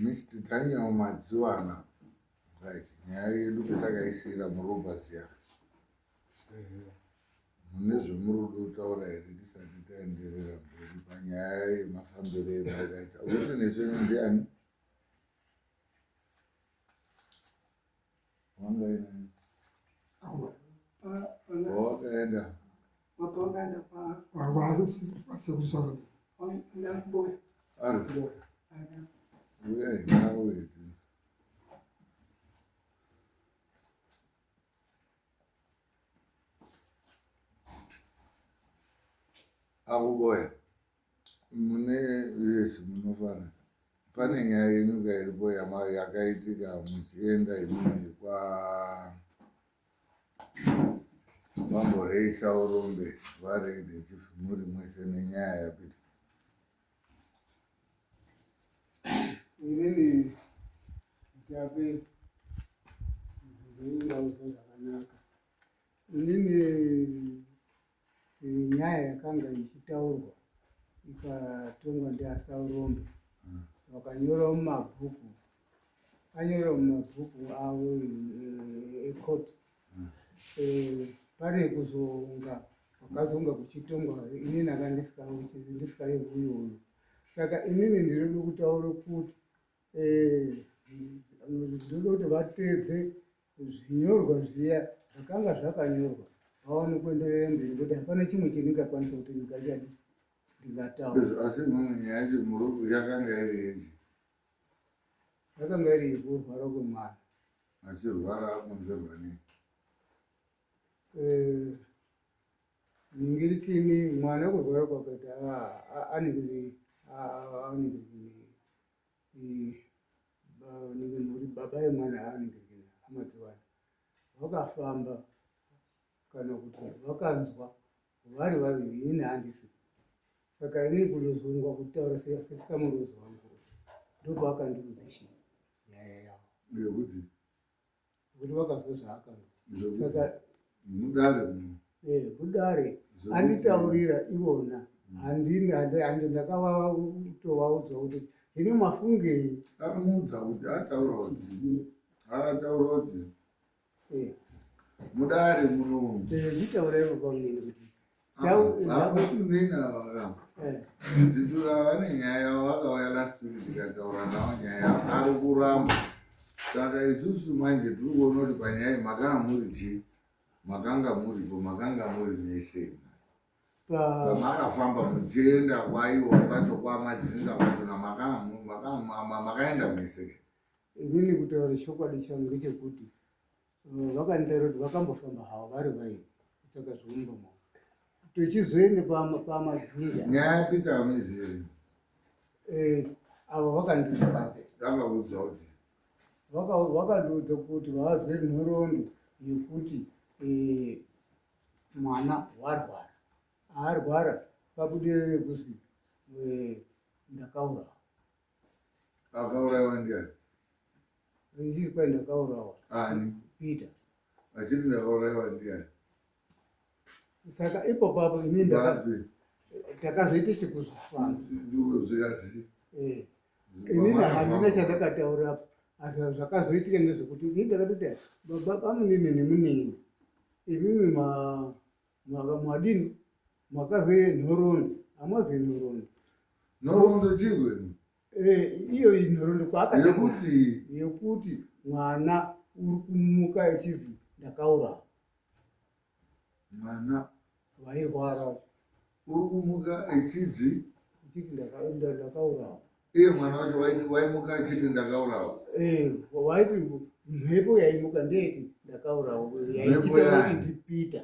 Mr Daniel Madziwana, right, nyaya yedu patakaisiira murobaziya mune zvemurudo kutaura here tisati taenderera mberi panyaya yemafambiro emakaita witness wenyu ndiani wanga inani wakaenda ari uyai nauye Akuboya mune yes munofara pane nyaya yenyu ka iripo yakaitika muchienda imimi kwa vamboreisa urombe vareide chief muri mwese nenyaya yapita Inini ndape ndingauzwa zvakanaka. Inini senyaya yakanga ichitaurwa ikatongwa ndiasaurombe vakanyora mumabhuku anyora mumabhuku avo ecourt eh, pane kuzonga kwakazonga kuchitongwa inini anga ndisikayiuyiuno saka inini ndinoda kutaura kuti eh, ndinoda kuti vateedze zvinyorwa zviya zvakanga zvakanyorwa vaone kuenderera mberi nekuti hapana chimwe chendingakwanisa kuti ndingachadi ndingataura asi imwe nyaya yacho murufu yakanga iri yechi yakanga iri yekurwara kwemwana Achirwara akonzerwa nei? Eh, ningirikini mwana kurwara kwakaita anenge anenge nenge muri baba yemwana anenge hama dzevanhu vakafamba kana kuti vakanzwa vari vaviri ini handisi saka ini kundozongwa kutaura sesikamurozi wangu ndopakandiudza chi nyaya yavo yekuti kuti vakazwa zvaakanzwa saka mudare muno eh, mudare anditaurira ivona handini handi ndakavatovaudza kuti hino mafungei akamuudza kuti ataura kuti akataura kuti eh. mudare muno eh, nditaurei baba munini kuti Dzitura vane nyaya yavo vakauya last week tikataura navo nyaya yavo ari kuramba saka isusu manje tiri kuona kuti panyaya iyi makanga muri chii makanga muripo makanga muri mese pamakafamba muchienda kwaiwo kwacho kwamadzinza kwachona makaenda mese inini kutaura chokwadi changu ngechekuti eh, vakanditaura kuti vakambofamba havo vari vairi kutsvaka zveumba mavo tochizoende pamadzinza nyaya yapeter amizeri eh, avo vakandiudza vakaudza kuti vakandiudza kuti vazwe nhoroondo yekuti eh, mwana warwara arwara pabude kuzi ndakaurawa Akaurayiwa ndiani? Ndiri kwai ndakaurawa. Ani? Peter. Achiti ndakaurayiwa ndiani? Saka ipo papo ini ndakazoita chekuzofamba. Zvikadzi. Eh. Ini handina chandakataura apo. Asi zvakazoitika ndezvekuti ini ndakatoti baba bamunini nemunini imimi ma mwadini makazoye nhoroondo hamazi nhoroondo nhoroondo chii eh, iyo nhoroondo kwaakayekuti yekuti mwana uri kumuka echizi ndakaurawa mwana vairwara uri kumuka echidzi echiti ndakaurawa iye mwana wacho waimuka achiti ndakaurawa eh, waiti mhepo yaimuka ndeiti ndakaurawa yaichitaura kuti ndipita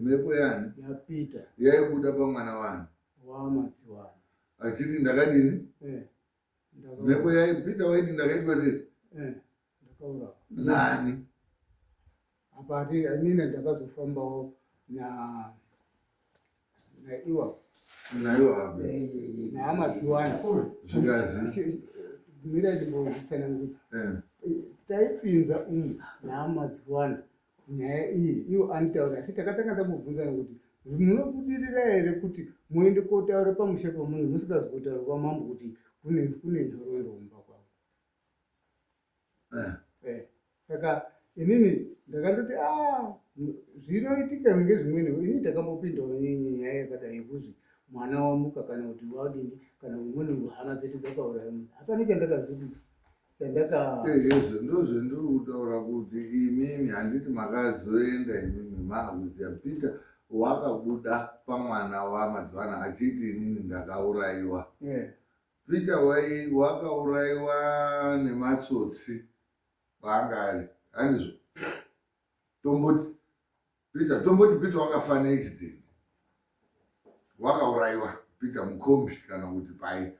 mhepo yani yapita yaibuda pamwana wani wamadziwana achiti ndakadini eh, mhepo yaipita waiti ndakaitwa sei eh, ndakaurawa nani apa ati inini ndakazofambawo na naiwa naiwa nehama dziwana zvikazi mira ndimbozvitsanangudza eh. taipinza umu nehama dziwana nyaya iyi iwo anitaura asi takatanga tambobvunzana kuti munobudirira here kuti muende kotaura pamusha pamunhu musikazi kutaura kwamambo kuti kune nhoroondo kumba kwavo. Eh. Saka inini ndakandoti a ah, zvinoitika ngezvimweni ini takambopindawo nyaya yakadai yekuzi mwana wamuka kana kuti wadini kana umweni hama dzedu dzakauraya munhu hapana chandakazidi chandaka izvo ndozvendiri kutaura kuti imimi handiti makazoenda imimi maakuziva peter wakabuda pamwana wamadzwana achiti inini ndakaurayiwa yeah. Peter wai wakauraiwa nematsotsi kwaanga ari handizvo tomboti Peter tomboti Peter wakafa neaccident wakauraiwa Peter mukombi kana kuti pai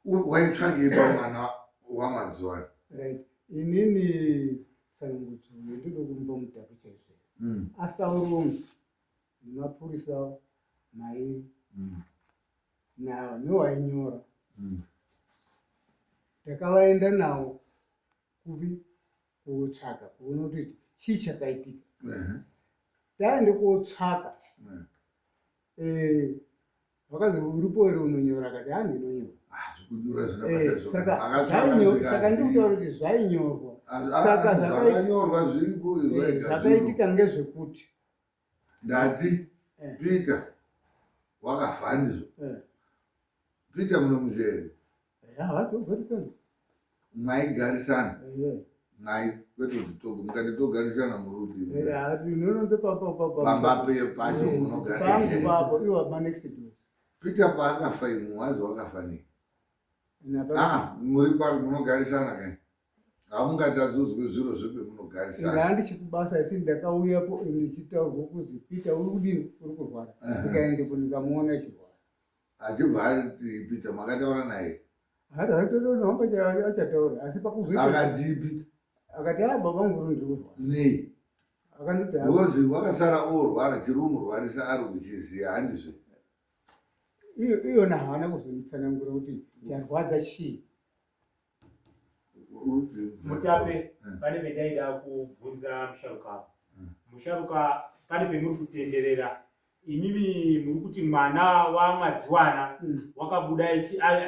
waitsvagei pamwana wamazuva right inini tsanangutso yendinoda kumupa mutapi chaizvo mm. asaurungi nemapurisa mairi mm. nawo newainyora mm. takavaenda nawo kupi kotsvaka kuona kuti chii chakaitika taende kotsvaka eh, vakazi uripo here unonyora akati ha ndinonyora ah, eh, saka ndikutaura kuti zvainyorwa saka eh, zvakaitika ngezvekuti ndati eh. Peter wakafa handizvo eh. Peter munomuziva here maigarisana mai kwete kuti togo mukati togarisana muri kuti pamba pacho munogarisana Peter paakafa imwe wazi wakafa nei ah, muri munogarisana kai hamungatadzozwe zviro zvepemunogarisana ndaa ndichikubasa asi ndakauyapo ndichitaurwa kuzi peter uri kudini uri kurwara ndikaendepo ndikamuona achirwara achibva ati peter makataura naye hamba achataura asi pakuzoita akadii peter akati a ah, baba vangu uri ndiri kurwara nei akandoti because wakasara orwara chiri kumurwarisa ari kuchiziva handizve iyona haana kuzonditsanangura kuti charwadza chii Mutape, eh. pane pendaida kubvunza musharuka apo. Eh. Musharuka, pane pemuri kutenderera imimi muri kuti mwana wamwadziwana mm. wakabuda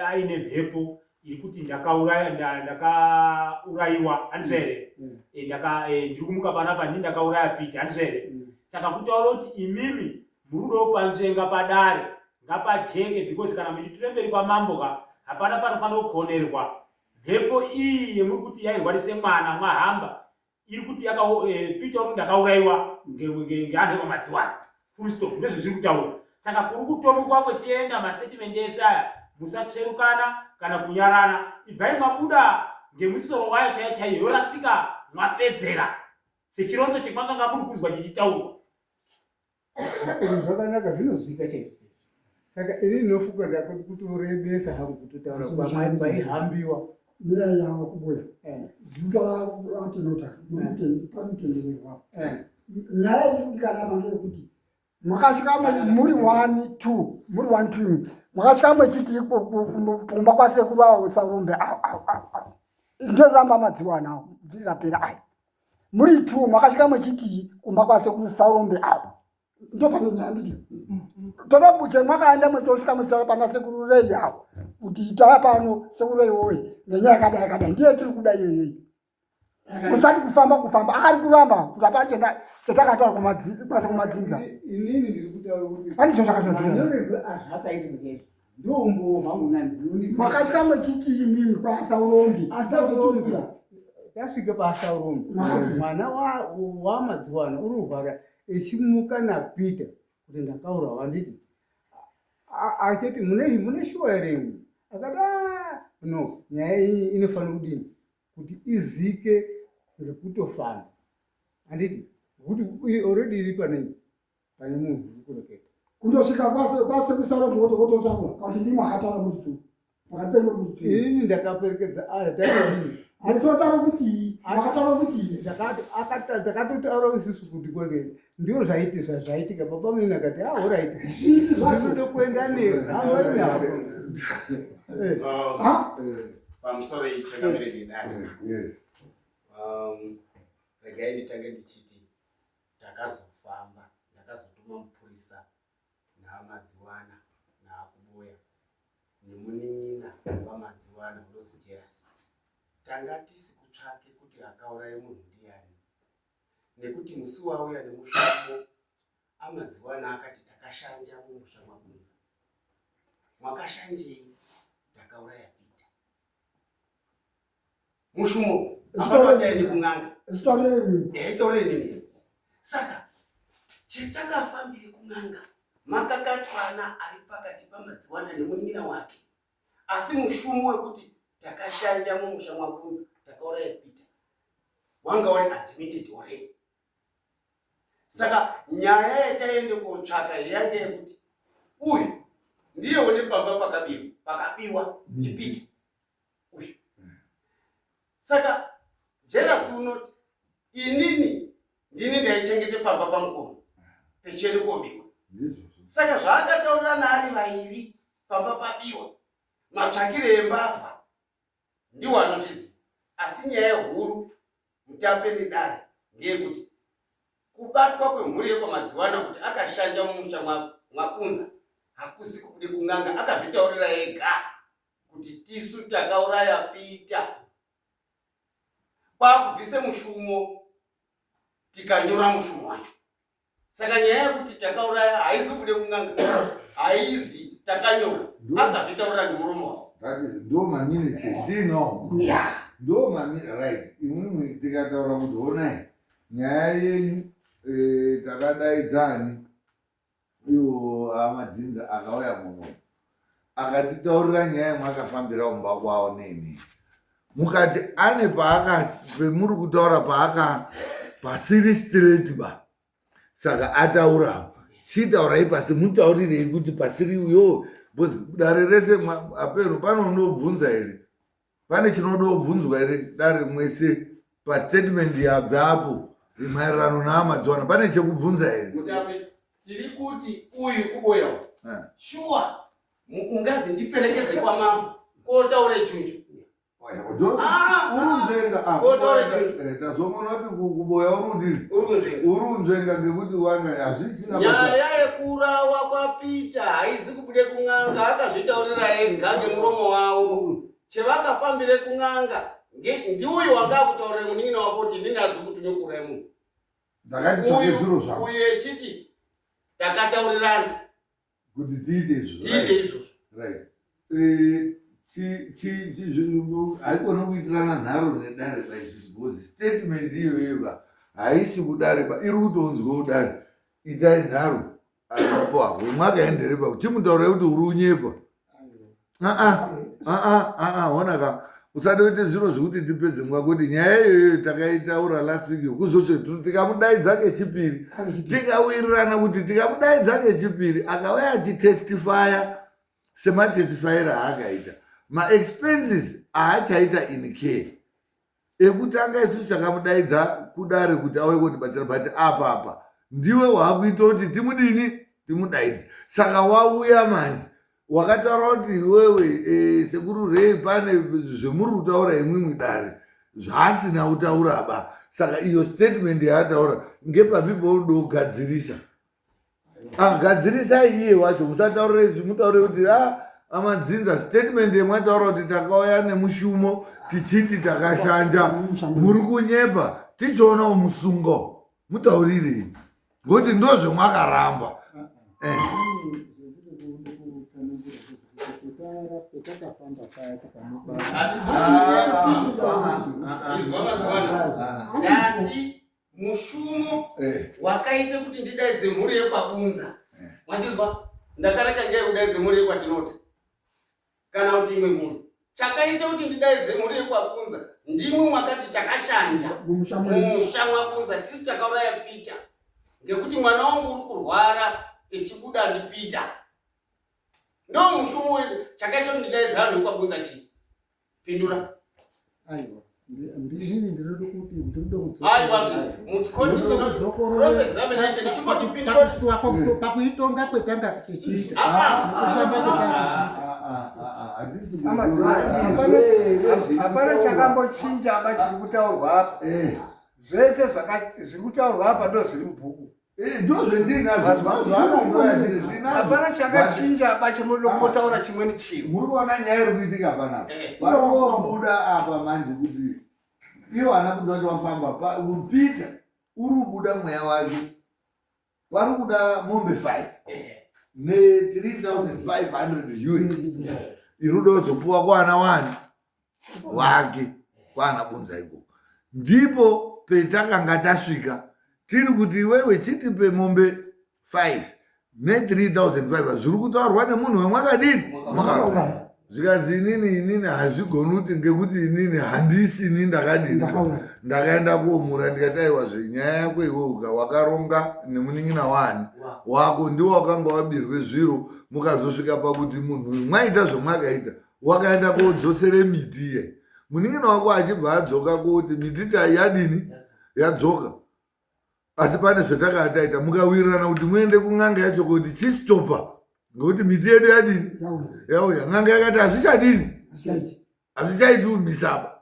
aine mhepo iri kuti ndakaurayiwa handizvo here mm. eh, ndiri kumuka panapa ndini ndakauraya peter handizvo here mm. saka kutaura kuti imimi muri kudawo panzvenga padare ngapajeke because kana muchitura mberi kwamambo ka hapana panofanira kukonerwa mhepo iyi yemuri kuti yairwarise mwana mwahamba iri kuti yaka eh, peter uri ndakauraiwa ngeanhu ekwamadziwana full stop ndozvezviri kutaura saka kuri kutomukwa kwechienda mastatement ese aya musatsverukana kana kunyarana ibvai mabuda ngemusoro wayo chaiyo chaiyo yorasika mwapedzera sechironzo chekwanganga muri kunzwa chichitaurwa Izvi zvakanaka zvinozwika chaizvo. Saka ini ndinofunga ndakutorebesa hangu kutotaura kwaihambiwa. Mira yawa kubuya. Eh. Zuta vatinota pari kutendererwa. Eh. Nyaya iri kudikana apa ndeyekuti makasvika muri one two muri one two makasvika mwechiti kumba kwasekuru awo saurombe ndoramba madziwana awo bviri rapera aya muri two makasvika muchitii kumba kwasekuru saurombe avo ndopane nyaya nditi toda buche mwakaenda mwetosvika muchitaura pana sekuru rei avo kuti taa pano sekuru rei woye nenyaya yakadai yakadai ndiye tiri kuda iyoyoyi usati kufamba kufamba ari kuramba kuti hapana chatakataura kumadzinza inini ndiri kutaura kuti pane zvo zvakatoa Makatya muchitii imimi kwaSaurombi? Asaurombi. Tasvike paSaurombi. Mwana waMadziwana uri kurwara echimuka naPeter kuti ndakaurawa handiti achiti mune mune shuwa here imwe akati ah, no nyaya iyi inofanira kudini kuti izike ngekutofamba handiti ngokuti already iri panei pane munhu uri kureketa kundosvika kwase kusara moto wototaura kuti ndimo akataura mutu pakati penyu mutu ini ndakaperekedza aya takadini mutotaura kuti makataura kuti ndakati akata ndakatotaura isusu kuti kwake ndio zvaiti zvaitika baba munini akati ah alright zvinoda kuenda newe pamusoro ichangamire nedare um, regai nditange ndichiti Takazofamba ndakazotuma mupurisa naMadziwana naAkuboya nemunin'ina waMadziwana unozi Jerasi. Tanga tisi kutsvaga. titsvake kuti akauraya munhu ndiyani nekuti musi wauya nemushumo amadziwana akati takashanja mumusha mabunza mwakashanjei takauraya Peter mushumo apataende kun'anga itaurei nini saka chetakafambire kun'anga makakatwana ari pakati pamadziwana nemunin'ina wake asi mushumo wekuti takashanja mumusha mwakunza takauraya Peter wanga uri admitted already saka nyaya yataende kotsvaka yange yekuti uyu ndiye une pamba pakabiwa pakabiwa ndiPeter uyu saka jealous unoti inini ndini ndaichengete pamba pamukono pecheni kobiwa saka zvaakataurirana ari vairi pamba pabiwa matsvakire embavha ndiwo anozviziva asi nyaya huru mutape nedare ndeyekuti kubatwa kwemhuri yekwamadziwana kuti akashanja mumusha mwakunza hakusi kubude kun'anga akazvitaurira ega kuti tisu takauraya Peter kwakubvise mushumo tikanyora mushumo wacho saka nyaya yekuti takauraya haizi kude kun'anga haizi takanyora akazvitaurira ngemuromo wavo. That is ndo maminutes ndinawo ndo mami right imwimwi tikataura kuti honai nyaya yenyu takadaidzani iwo amadzinza akauya muno akatitaurira nyaya yemwakafambira kumba kwavo neni mukati ane paaka pemuri kutaura paaka pasiri straight ba saka ataura chitaurai pasi mutaurirei kuti pasiri uyo because dare rese apero panondobvunza here pane chinodobvunzwa here dare mwese pastatement yabvapo maererano naamadziwana pane chekubvunza here mutape tiri kuti uyu kuboya shuwa ungazi ndiperekedze kwamambo kotaure chunchu Urunzvenga Kotaure chunchu. Tazomona kuti kuboya urudini uri kunzvenga urunzvenga ngekuti wanga hazvisina basa. Nyaya yekurawa kwaPeter haizi kubude kun'anga akazvitaurira ega ngemuromo wavo chevakafambire kun'anga ndiuyu wanga akutaurire munin'ina wako kuti inini azi kutume kuuraya munhu Ndakati tsoke zviro zvangu uyu echiti takataurirana kuti tiite izvo tiite izvozvo right haikona kuitirana nharo nedare paizvizvi because statement iyoyo ka haisi kudare pa iri kutonzwa kudare itai nharo apo apo mwakaenderepa chimutaurai kuti uri unyepa aa aa aa hona ka usade kuite zviro zvekuti tipedze nguva kuti nyaya iyoyo takaitaura last week kuzosve tikamudaidza kechipiri tikawirirana kuti tikamudaidza kechipiri akauya achitestifya sematestifyiro aakaita maexpenses aachaita in care ekutanga isusu takamudaidza kudare kuti auye kotibatsira but apa apa ndiwe waakuita kuti timudini timudaidze saka wauya manje wakataura kuti iwewe sekuru rei pane zvemuri kutaura imwimwi dare zvaasina kutaura ba saka iyo statement yaataura ngepapi paunoda kugadzirisa gadzirisai iye wacho musataurire mutaure kuti amadzinza statement yemwataura kuti takauya nemushumo tichiti takashanja muri kunyepa tichionawo musungo mutaurirei ngokuti ndozvemwakaramba Izwa madziwana ndati mushumo wakaita kuti ndidaidze mhuri yekwabunza wachizwa ndakareka ngei kudaidze mhuri yekwatinota kana kuti imwe mhuri chakaita kuti ndidaidze mhuri yekwabunza ndimwe mwakati takashanja mumusha mwenyu mumusha mwabunza tisu takauraya Peter ngekuti mwana wangu uri kurwara echibuda ndiPeter ndo mushumo wedu chakaita kuti ndidaidze vanhu vekwabunza chii pindura Aiwa, ndini ndinoda kuti ndinoda aiwa mutikoti tino cross examination chimbotipindura pakuitonga kwetanga tichiita Ah, nekufamba kwetanga tichiita. Hapana chakambochinja apa chiri kutaurwa apa zvese zviri kutaurwa apa ndo zviri mubhuku Ndozvendinazvo hapana chakachinja apa chemunoda kumbotaura chimweni chiro muri kuona nyaya iri kuitika panapa vari kobuda apa manje kuti Ivo ana kuti vacho vafamba Peter uri kubuda mweya wake vari kuda mombe 5 ne 3500 us iri kuda kuzopuwa kwana wani wake kwana bunza ikoko ndipo petakanga tasvika tiri kuti iwewe chitipe mombe 5 ne 3500 zviri kutaurwa nemunhu wemwakadini mwakauraya zvikanzi inini inini hazvigoni kuti ngekuti inini handisi ini ndakadini ndakaenda kuomura ndikati aiwa zve nyaya yako iwe uka wakaronga nemunin'ina wani wako ndiwo wakanga wabirwe zviro mukazosvika pakuti munhu uyu mwaita zvemwakaita wakaenda kodzosere miti iye munin'ina wako achibva adzoka koti miti tai yadini yadzoka asi pane zvatakanga taita mukawirirana kuti muende kun'anga yacho kuti chistopa ngekuti miti yedu yadini yauya n'anga yakati hazvichadini hazvichaiti umisaba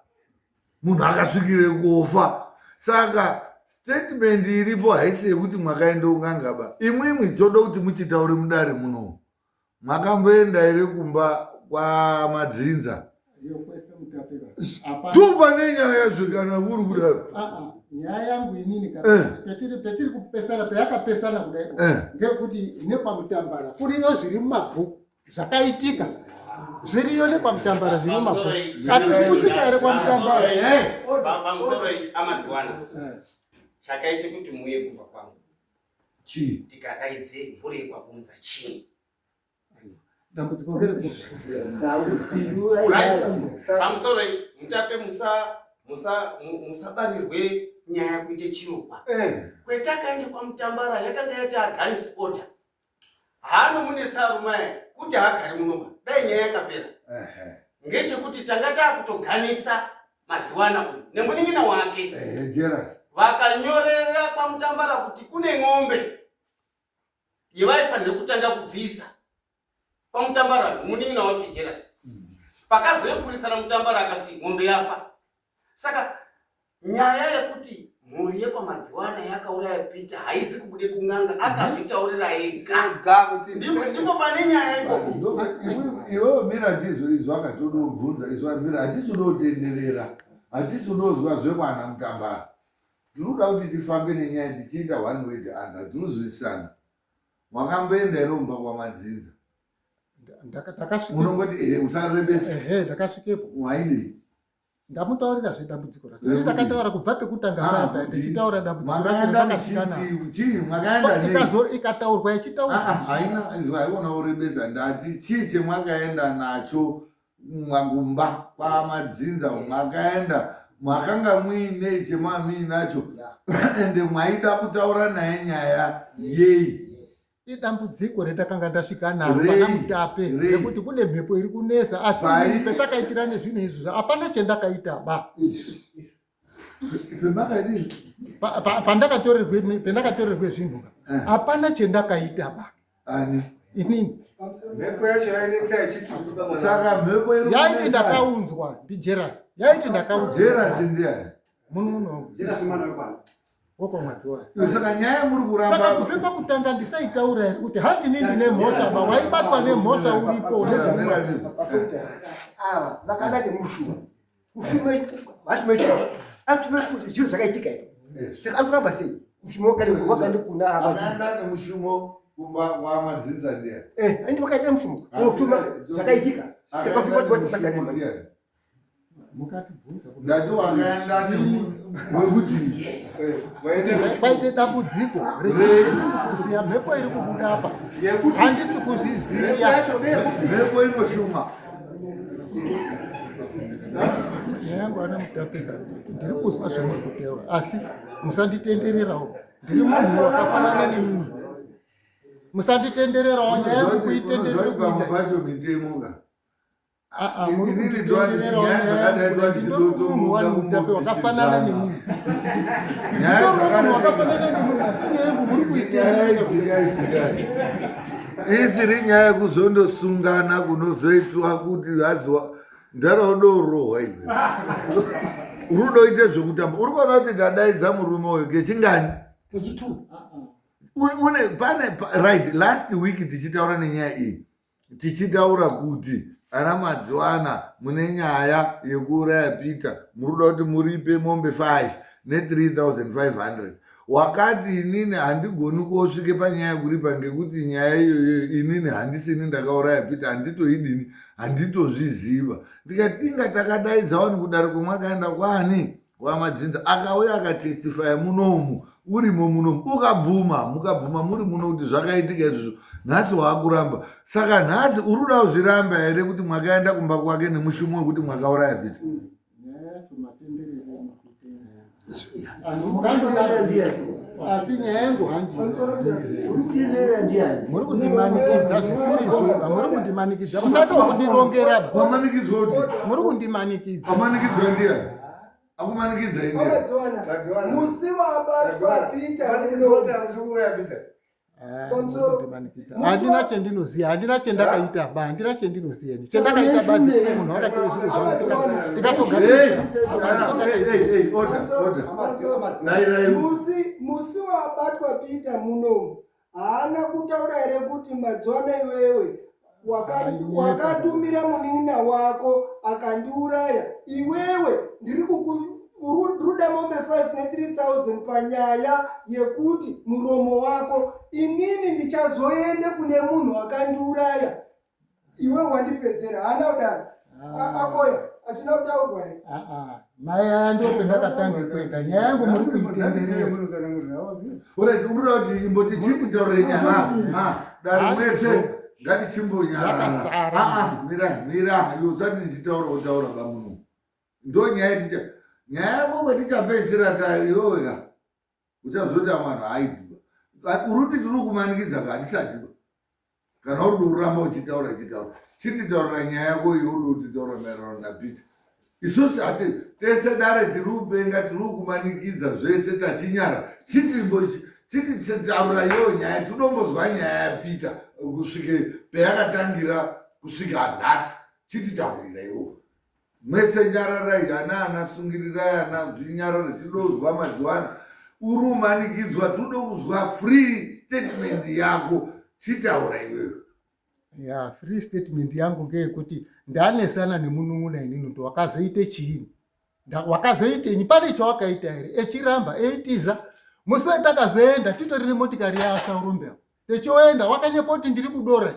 munhu akasvikire kufa saka statement iripo haisi yekuti mwakaenda kun'anga ba imwimwi choda kuti muchitaure mudare munomu Makamboenda here kumba kwamadzinza? Tupa nenyaya zvikana uri kudaro. Ah, ah, nyaya yangu inini eh. petiri petiri kupesana peyakapesana kudai eh. ngekuti nekwamutambara kuriyo zviri mumabhuku zvakaitika zviriyo nekwamutambara zviri mumabhuku hatizi kusvika here kwamutambara eh. Pamusoro amadziwana chakaita kuti muuye kumba kwangu Chii? Tikadaidze mhuri yekwaBunza chii? Dambudziko ngerekuti Right. Pamusoroi mutape musa musa musabarirwe nyaya kuite chirukwa. Eh. Kwetakaende kwaMutambara yakanga yati against order. Haanomunetsa arume aya kuti haagari munoba. Dai nyaya yakapera. Ehe. Ngechekuti tanga takutoganisa Madziwana uyu nemunin'ina wake Ehe, jealous. vakanyorera kwaMutambara kuti kune ng'ombe yevaifanira kutanga kubvisa kwaMutambara munin'ina wacho Jealous. Pakazoyepurisa Mutambara akati ng'ombe yafa. Saka nyaya yekuti mhuri yekwaMadziwana yakauraya Peter haizi kubude kun'anga akazvitaurira ega. Ega kuti Ndipo ndipo pane nyaya ikoko. Iwewe mira ndizvo izvo akatodobvunza izvo mira hatisi unotenderera hatisi unozwa zvekwana mutambara tiri kuda kuti tifambe nenyaya tichiita one word answer tiri kuzwisisana wakamboenda here kumba kwamadzinza unongoti ehe usarebesa ehe ndakasvikepo waidii ndamutaurira zvedambudziko racho ini ndakataura kubva pekutanga ah, papa ndichitaura dambudziko racho ndakasvikana chii mwakaenda nei ikazo ikataurwa ichitaurwa ah, ah, haina izwa haiona urebesa ndati chii chemwakaenda nacho mwakumba kwamadzinza mwakaenda mwakanga muinei chemamuinacho ende mwaida kutaura naye nyaya yei Idambudziko retakanga ndasvika naro pana Mutape rekuti kune mhepo iri kunesa asi petakaitira nezvinhu izvi hapana chendakaita ba. Pandakatorerwe zvinhu ka eh. hapana chendakaita ba. Ani? Inini. Mhepo yacho yainetsa ichiti saka mhepo iri yaiti ndakaunzwa ndiJerasi yaiti ndakaunzwa. Jerasi ndiani? Munhu wangu. Jerasi mwana wekwana. Saka nyaya muri kuramba. Saka kubve pakutanga ndisaitaura here kuti handini ndine mhosva ba waibatwa nemhosva uripo. Ava vakada nemushuwa. Mushuwa vashume chiro. Akutume kuti zviro zvakaitika izvi. Eh. Saka ari kuramba sei? Mushumo wakati wakandi kuna ava. Akaenda nemushumo kumba kwamadzinza ndiye. Eh, andi wakaita mushumo. Mushumo zvakaitika. Saka mushumo wati ndati wakaenda wekuti kwaite dambudziko rekusiya mhepo iri kubuda apa handisi kuzviziva mhepo inoshuma yangu ana mutapeza ndiri kuzwa zvamuri kutaura asi musanditendererawo ndiri munhu wakafanana nemimi musanditendererawo nyaya yangu kuitenderera pamwe pacho mitemo ka Ah, ah, wakafanana nemunhu wakafanana nemunhu asi nyaya yangu muri kuitesiri nyaya yekuzondosungana kunozoitwa kuti aziwa ndaraudorohwa iwe uri udoite zvekutamba uri kuona kuti ndadaidza murume uyu kechingani une pane right last week tichitaura nenyaya iyi tichitaura kuti Ana Madziwana mune nyaya yekuuraya Peter muri kuda kuti muripe mombe 5 ne 3500 wakati inini handigoni kosvike panyaya yekuripa ngekuti nyaya iyoyo inini handisini ndakauraya Peter handitoidini handitozviziva ndikati inga takadaidza wani kudare kwemwakaenda kwani kwamadzinza akauya akatestifya munomu urimo munomu ukabvuma mukabvuma muri muno kuti zvakaitika izvozvo nhasi waakuramba saka nhasi uri kuda kuzviramba here kuti mwakaenda kumba kwake nemushumo wekuti mwakauraya pita asi nyaya yangu handi muri kundimanikidza zvisirizvo muri kundimanikidza musatokundirongera wamanikidzwa kuti muri kundimanikidza wamanikidzwa ndiyani akumanikidza ini musi wabatwa Peter handina chendinoziva handina chendakaita ba handina chendinoziva ini chendakaita badzi kune munhu akatora zviro zvangu tikatogamusi musi wabatwa Peter munomu haana kutaura here kuti madziwana iwewe wakatumira munin'ina wako akandiuraya iwewe ndiri kuruda mombe 5 ne3000 panyaya yekuti muromo wako inini ndichazoende kune munhu akandiuraya iwe wandipedzera haana kudaro ah. akoya achina kutaurwa here ah, ah. mai aya ndopendakatange kuenda nyaya yangu muri kuitenderera Alright, urikuda kuti imboti chimutaurire nyaya dare mwese ngatichimbonyarara mira mira iwe usati ndichitaura kutaura bamuno ndo nyaya yaticha nyaya yako kwetichapedzisira ta iwewe ka uchazoti amwe anhu haidziba uri kuti tiri kumanikidza ka hatisatiba kana uri kuramba uchitaura chitaura chititaurira nyaya yako iyo uri kutitaura maererano napeter isusu hati tese dare tiri kupenga tiri kumanikidza zvese tachinyara chititaura iyoyo nyaya tinombozwa nyaya yapeter kusvike peyakatangira kusvika nhasi chititaurira iwoyo Mese nyararai ana ana sungirirai ana zvinyarare tinozwa madziwana uri umanikidzwa tinoda kuzwa free statement yako chitaura iwewe ya free statement yangu ngeyekuti ndanesana nemunun'una inini kuti wakazoite chiini wakazoitenyi pane chawakaita here echiramba eitiza musi wetakazoenda titori nemotikari yaasaurumbea techioenda wakanyepa kuti ndiri kudora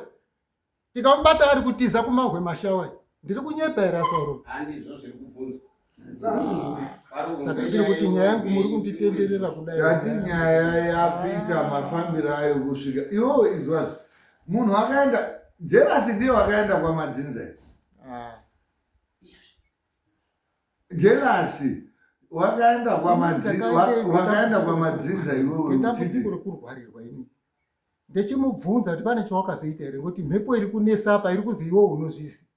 tikamubata ari kutiza kumahwe mashawa ndiri kunyepa here asauro handizvo zviri kubvunzwa saka ndiri kuti nyaya yangu muri kunditenderera kudai tati nyaya yapita mafambiro ayo kusvika iwowe izwazvo munhu akaenda jerasi ndiye wakaenda kwamadzinza ah. jelasi wakaenda kwamadzinza iwewe dambudziko rekurwarirwa ini ndechimubvunza kuti pane chawakazoita here ngokuti mhepo iri kunesa apa iri kuzi iwe unozvizi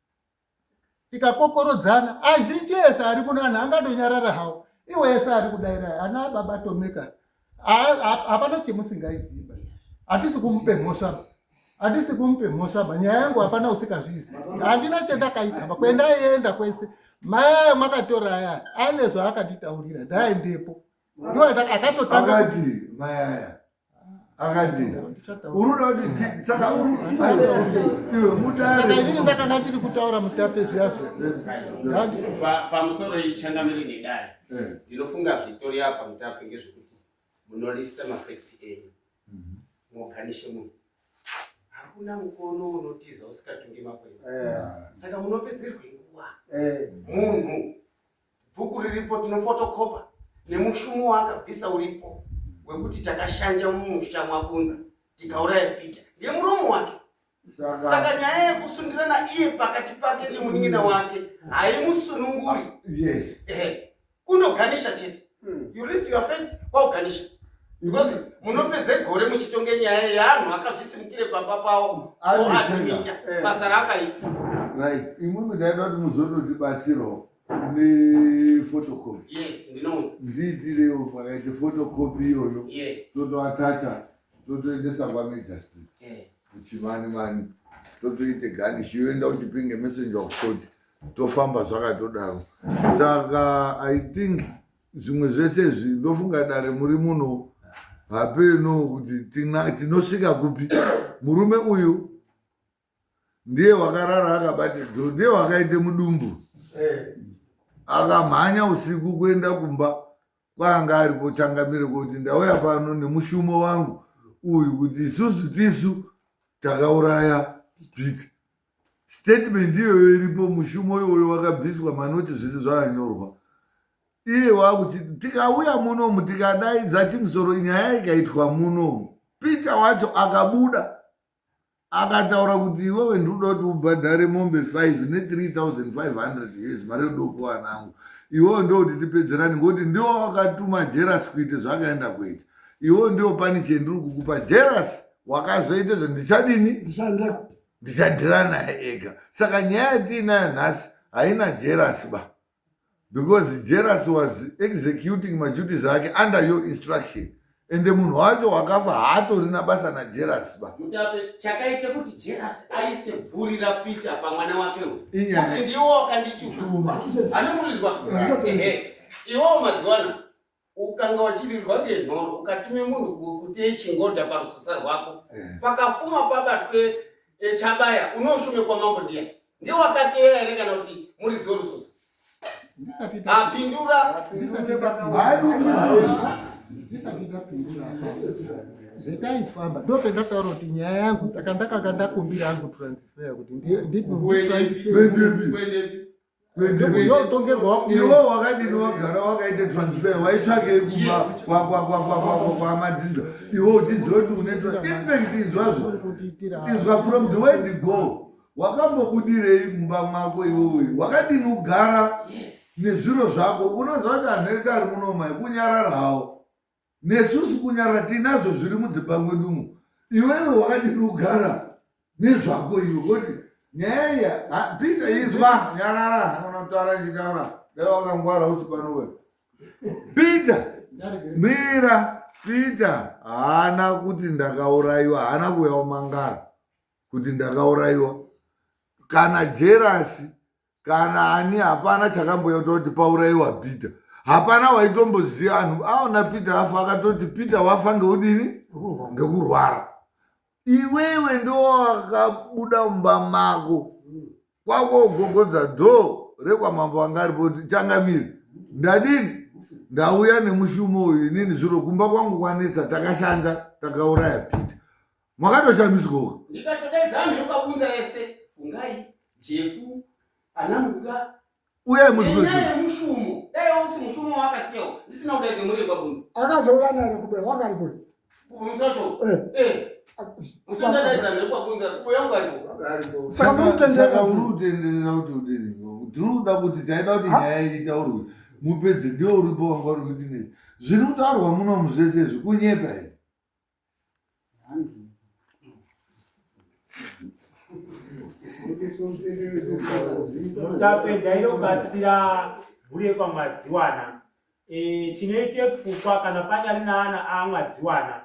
tikakokorodzana azhinji ese ari kuno anhu angadonyarara hawo iwe ese ari kudaira ana baba tomeka hapana chemusingaiziva hatisi kumupe mhosva handisi kumupe mhosva ba nyaya yangu hapana usikazvizi handina chendakaita ba kwendaienda kwese mai ayo makatora aya ane zvaakanditaurira ndaendepo ndo akatotanga akati mai aya akati uruda kuti saka iwe mutare saka inini ndakanga ndiri kutaura mutape zviya zviya pamusoro ichangamire nedare eh. ndinofunga zvitori apa mutape ngezvekuti munolista mafacts enyu mhm. moganishe munhu hakuna mukono unotiza usikatungi makwenzi eh. saka munopedzerwe nguva eh. munhu bhuku riripo tinofotokopa nemushumo waakabvisa uripo wekuti takashanja mumusha mwakunza tikauraya peter ngemuromo wake saka nyaya yekusundirana iye pakati pake nemunin'ina wake haimusununguri yes. eh, kundoganisha chete hmm. you list your facts kwauganisha because munopedze gore muchitonge nyaya yeanhu akazvisimukire pamba pawo oadmita eh. basa raakaita right imwimwi ndaida kuti muzototibatsirawo nephotocopy yes ndinounza ndiitirewo pakaite photocopy iyoyo yes totoatacha totoendesa kwamajor street eh. kuchimani mani totoite ganishi yoenda kuchipinge messenger of court tofamba zvakatodaro saka i think zvimwe zvese izvi ndofunga dare muri muno hapeno kuti tinosvika kupi murume uyu Ndiye wakarara akabata dhoo, ndiye wakaite mudumbu. Akamhanya usiku kuenda kumba kwaanga aripo changamire kuti ndauya pano nemushumo wangu uyu kuti isusu tisu takauraya Peter. Statement iyoyo iripo, mushumo iwoyo wakabviswa, manoti zvese zvakanyorwa. Iye wakuti tikauya munomu tikadaidza chimusoro nyaya ikaitwa munomu, Peter wacho akabuda akataura kuti iwewe ndikuda kuti ubhadhare mombe 5 ne3500 us mari yodokuwa nangu iwewe ndokuti tipedzerani ngokuti ndiwo wakatuma jeras kuite zvaakaenda kuita iwewe ndiwo paniche ndiri kukupa jeras wakazoita zvo ndichadini ndichadhira naye ega saka nyaya yatiinayo nhasi haina jeras ba because Jeras was executing maduties ake under your instruction ende munhu wacho wakafa haatorina basa naJeras ba. Mutape, chakaita kuti Jeras aise bvuri raPeter pamwana wake uyu kuti ndiwo wakandituma. Anomurizwa? Ehe. Iwewo madziwana ukanga wachirirwa ngenhoro ukatume munhu kuteye chingodha parususa rwako eh. pakafuma pabatwe eh, chabaya unoshume kwamambo ndiya ndiye wakateya here kana kuti muridzi werususa apindura ndisati ndapindura zvetaifamba ndopendataura kuti nyaya yangu saka ndakanga ndakumbira yangu transfer kuti nditransfer Iwe wakadini wagara wakaita transfer waitsvakei kumba kwamadzinza iwe uchiziva kuti une infact inzwazvo inzwa from the word go wakambobudirei mumba mwako iwewe wakadini kugara nezviro zvako unoziva kuti anhu ese ari muno mai kunyarara hawo nesusu kunyara tinazvo zviri mudzimba mwedu umu iwewe wakadini kugara nezvako iwe kuti nyaya iya peter izwa nyarara unotaura ndichitaura dai wakangwara usi pano we peter mira peter haana kuti ndakaurayiwa haana kuuya umangara kuti ndakaurayiwa kana jerasi kana ani hapana chakamboita kuti pauraiwa peter hapana waitomboziva anhu aona peter afa akatoti peter wafa ngeudini ngekurwara iwewe ndiwo wakabuda mumba mako kwako ugogodza dhoo rekwamambo anga aripo kuti changamire ndadini ndauya nemushumo uyu inini zviro kumba kwangu kwanetsa takashanda takauraya peter makatoshamiswa ndikatodaidza anhu ekwakunza ese fungai jefu ana muga uye nenyaya yemushumo dai usi mushumo wakasiyawo ndisina kudaidza mhuri yekwabunza akazouya naye kubuya wanga aripo musacho eh. eh. musandadaidza anhu ekwabunza kubuya wangu aripo saka murikutenderera urikutenderera kuti udini tiri kuda kuti taida kuti nyaya iyi itaurwe mupedze ndiwo uripo wanga uri kutinetsa zviri kutaurwa munomu zvese izvi kunyepa here Mutape ndaida kubatsira mhuri yekwaMwadziwana. E, chinoite pfukwa kana panyari naana aMwadziwana,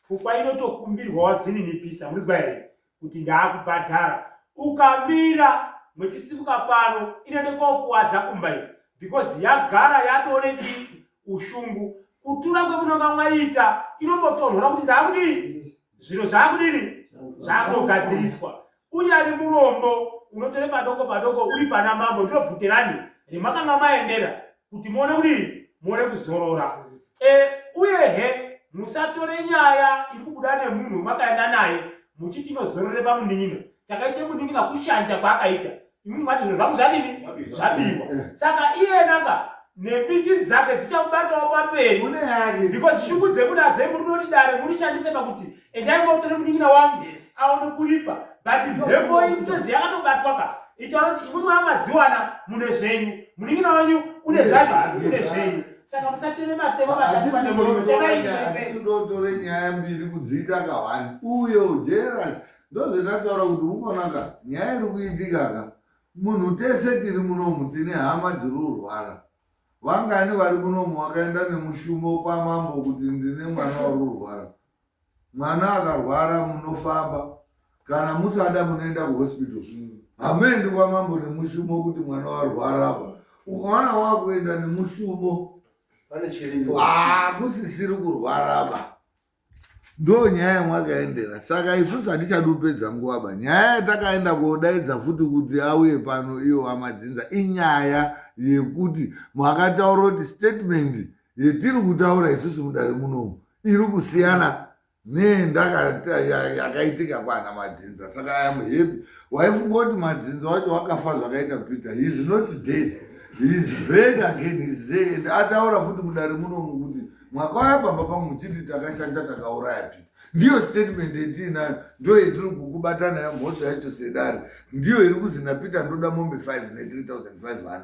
pfukwa inotokumbirwa wadzininipisa, murizwa here kuti ndaakubhadhara. Ukamira muchisimuka pano inoende kokuwadza kumba iyi because yagara yatoone chii ushungu kutura kwemunonga mwaita inombotonhora kuti ndaakudii zviro zvaakudini zvaakutogadziriswa unyari murombo unotore padoko padoko uri pana mambo ndiro bvuterani remakanga maendera kuti muone kudii muone kuzorora e, uyehe musatore nyaya iri kubuda nemunhu makaenda naye muchiti inozorore pamunin'ina chakaita munin'ina kushanja kwaakaita imwi mati zvinhu zvangu zvadini zvabiwa saka iyena ka nembinjiri dzake dzichamubatawo pamberi because shungu dzemunhu adzei muri kunoti dare murishandise pakuti endai motore munin'ina wangu aone kuripa but mhepo iyi kutozi yakatobatwa ka itaura kuti imwi mwamadziwana mune zvenyu munin'ina wenyu une zvake une zvenyu saka musateme matemo matatu pane murimo temaitodotore nyaya mbiri kudziita kahwani uyo jeras ndozvetataura kuti ukonaka nyaya iri kuitika ka munhu tese tiri munomu tine hama dziri kurwara vangani vari munomu vakaenda nemushumo kwamambo kuti ndine mwana wari kurwara mwana akarwara munofamba kana musada munoenda kuhospital hamuendi kwamambo nemushumo kuti mwana warwara apa ukaona wakuenda nemushumo pane chiripo hakusisiri kurwara ba. Ndo nyaya yamwakaendera. Saka isusu hatichadi kupedza nguva ba. Nyaya yatakaenda kodaidza futi kuti auye pano iwo amadzinza inyaya yekuti mwakataura kuti statement yetiri kutaura isusu mudare munomu iri kusiyana neyakaitika kwana madzinza. Saka I am happy. Waifunga kuti madzinza wacho wakafa zvakaita Peter. He is not dead. He is back again. He is there. And ataura futi mudare munomu kuti mwakauya pamba pangu muchiti takashanda takauraya Peter. Ndiyo statement yetiinayo, ndiyo yetiri kukubata nayo mhosva yacho sedare. Ndiyo iri kuzi naPeter ndoda mombe 5 ne 3500.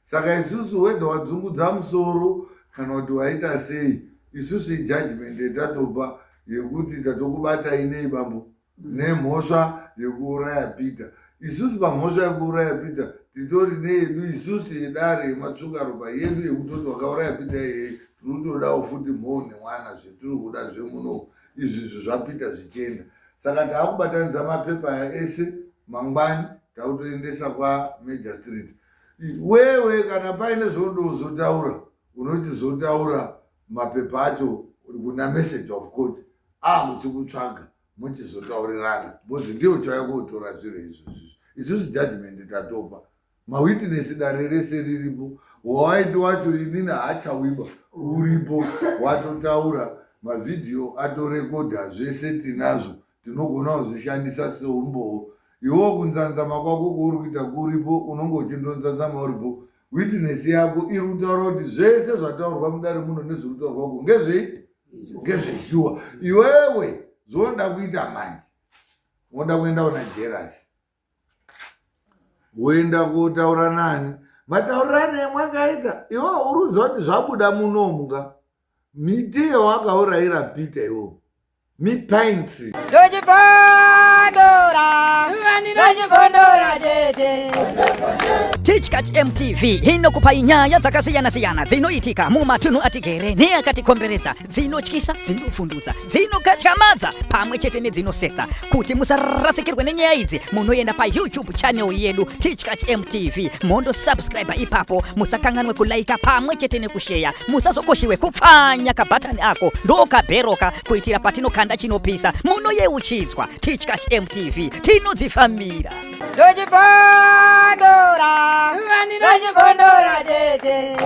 Saka isusu whether wadzungudza musoro kana kuti waita sei, isusu ijudgment yatatopa yekuti tatokubata inei bambo nemhosva yekuuraya Peter. Isusu pamhosva yekuuraya Peter titori neyedu isusu yedare yematsvukaropa yedu yekutoti wakauraya Peter iyeye tiri kutodawo futi mhou nemwana zvetiri kuda zvemuno izvi izvi zvaPeter zvichienda. Saka taakubatanidza mapepa aya ese mangwani takutoendesa kwaMajor Street. Wewe kana paine zvaunozotaura unochizotaura mapepa acho kuna message of court akuchikutsvaga muchizotaurirana because ndiye uchauya kotora zviro izvozvo. Isusu judgment tatopa mawitness dare rese riripo, wawaiti wacho inini haachawiba uripo watotaura, mavhidhiyo atorekodha zvese tinazvo, tinogona kuzvishandisa seumbowo. Iwewo kunzanzama kwako kwauri kuita kuripo, unonge uchindonzanzama uripo. Witness yako iri kutaura kuti zvese zvataurwa mudare muno nezviri kutaurwa uko ngezvei? Ngezveshuwa. Iwewe zvonoda kuita manje, woda kuenda kuna Jerasi, woenda kotaura nani? Mataurirano emwakaita iwe uri kuziva kuti zvabuda munomu ka miti yawakaurayira Peter iwowo mipine tree. Ndochibondora, ndochibondora tete. Tichkach MTV inokupai nyaya dzakasiyana-siyana dzinoitika mumatunhu atigere neakatikomberedza, dzinotyisa, dzinofundutsa, dzinokatyamadza pamwe chete nedzinosetsa. Kuti musarasikirwe nenyaya idzi, munoenda paYouTube channel yedu Tichkach MTV, mondo subscribe ipapo, musakanganwe kulaika pamwe chete nekusheya, musazokoshiwe kupfanya kabhatani ako ndokabheroka kuitira patinokanda chinopisa munoyeuchidzwa. Tichkach MTV tinodzifambira. Ndochibondora, ndochibondora tete.